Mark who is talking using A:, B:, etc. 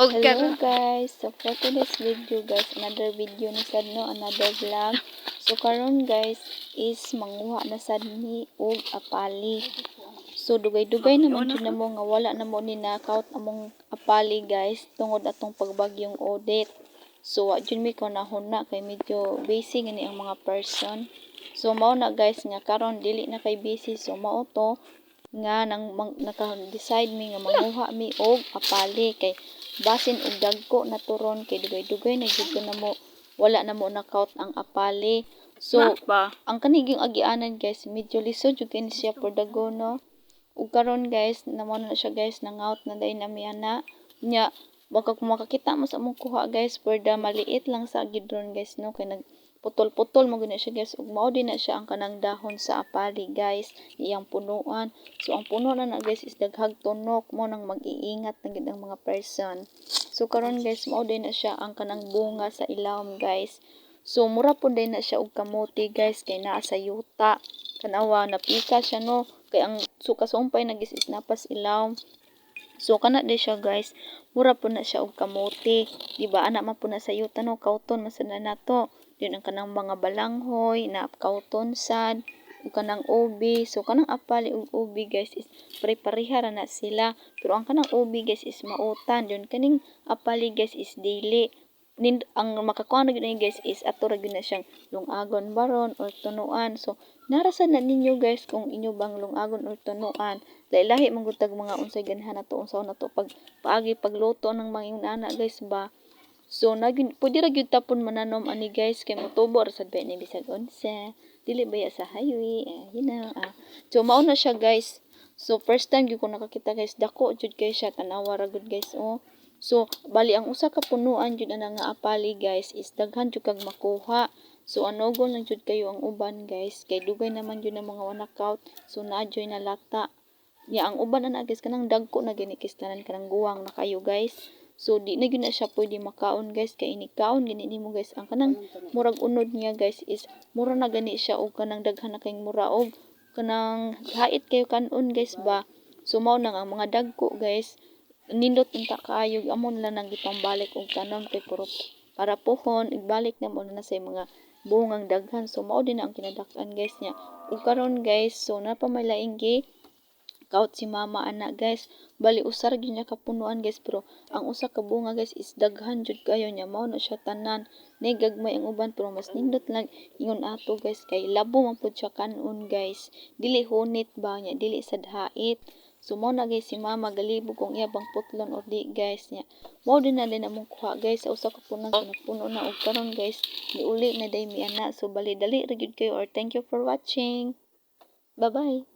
A: Og
B: Hello
A: karon
B: guys! So for today's video guys, another video ni sad no, another vlog. So karon guys is manguha na sad ni og apali. So dugay-dugay naman jud namo nga wala na mo ni knockout among apali guys, tungod atong pagbagyong Odette. So wa jud mi kahuna kay medyo busy gani ang mga person. So mao na guys nga karon dili na kay busy, so mao to nga nang naka-decide mi nga manguha mi og apali kay basin og dagko na turon kay dugay-dugay na jud ko namo wala na mo knockout ang apali. So
A: ba
B: ang kaniging agianan guys, medyo lisod jud kay ni siya for the go no. Ug karon guys, namo na siya guys, nangout na dayon nami ana. Nya baka kung makakita mo sa among kuha guys, for the maliit lang sa gyud ron guys no, kay nag putol-putol mo gud na siya guys, ug mao din na siya ang kanang dahon sa apali guys, iyang punuan. So ang puno na na guys is daghag tunok, mo nang mag-iingat na gid ang mga person. So karon guys, mao din na siya ang kanang bunga sa ilawom guys. So mura pud din na siya og kamote guys, kay naa sa yuta. Tan-awa, napika siya no, kay ang kasumpay na guys is napas ilawom. So kana di siya guys, mura pud na siya og kamote, di ba? Ana man pud na sa yuta no, kauton man sad na nato. Yun ang kanang mga balanghoy na kauton sad ug kanang ubi. So kanang apali ug ubi guys is pare-pareha ra na sila. Pero ang kanang ubi guys is mautan, yun kaning apali guys is dili. Ang makakuha na gyud ani guys is ato ra gyud na siyang lungagon baron or tunuan. So nara sad na ninyo guys kung inyo bang lungagon or tunuan. Lahi-lahi man gud tag mga unsay ganahan nato, unsaon nato pag paagi pagluto ng mga ingon ana guys ba. So pwede ra gyud tapon mananom ani guys, kay motubo ra sad ba ni bisag unsa. Dili baya sa highway, eh. So mao na siya guys. So first time gyud ko nakakita guys, dako jud kay siya, tan-awa ra gud guys oh. So bali ang usa ka punuan jud ana nga apali guys is daghan jud kag makuha. So anugon lang jud kayo ang uban guys, kay dugay naman jud ang mga knockout. So naa jud na lata. Nya ang uban ana guys, kanang dagko na gani kis tanan, kanang guwang na kayo guys. So di na gyud na siya pwede makaon guys, kay inig kaon gani nimo guys, ang kanang murag unod niya guys is mura na gani siya og kanang daghan na kayong mura og kanang hait kayo kanon guys ba. So mao nang ang mga dagko guys, nindot unta kaayo, amo na lang nang gipambalik og tanom kay puro para puhon ibalik na mo na sa mga bungang daghan. So mao din na ang kinadak-an guys niya. Ug karon guys, so napa may laing gi kaut si mama ana guys. Bali usa ra gyud niya ka punuan guys, pero ang usa ka bunga guys is daghan jud kayo niya, mao na siya tanan. Nay gagmay ang uban, pero mas nindot lang ingon ato guys kay labo man pud siya kanon guys. Dili hunit ba niya, dili sad hait. So mao na guys si mama galibog kung iya bang putlon or di guys niya. Mao din na din among kuha guys sa usa ka punuan, so nagpuno na. Og karon guys, niuli na day mi ana. So bali dali ra gyud kayo or thank you for watching. Bye bye.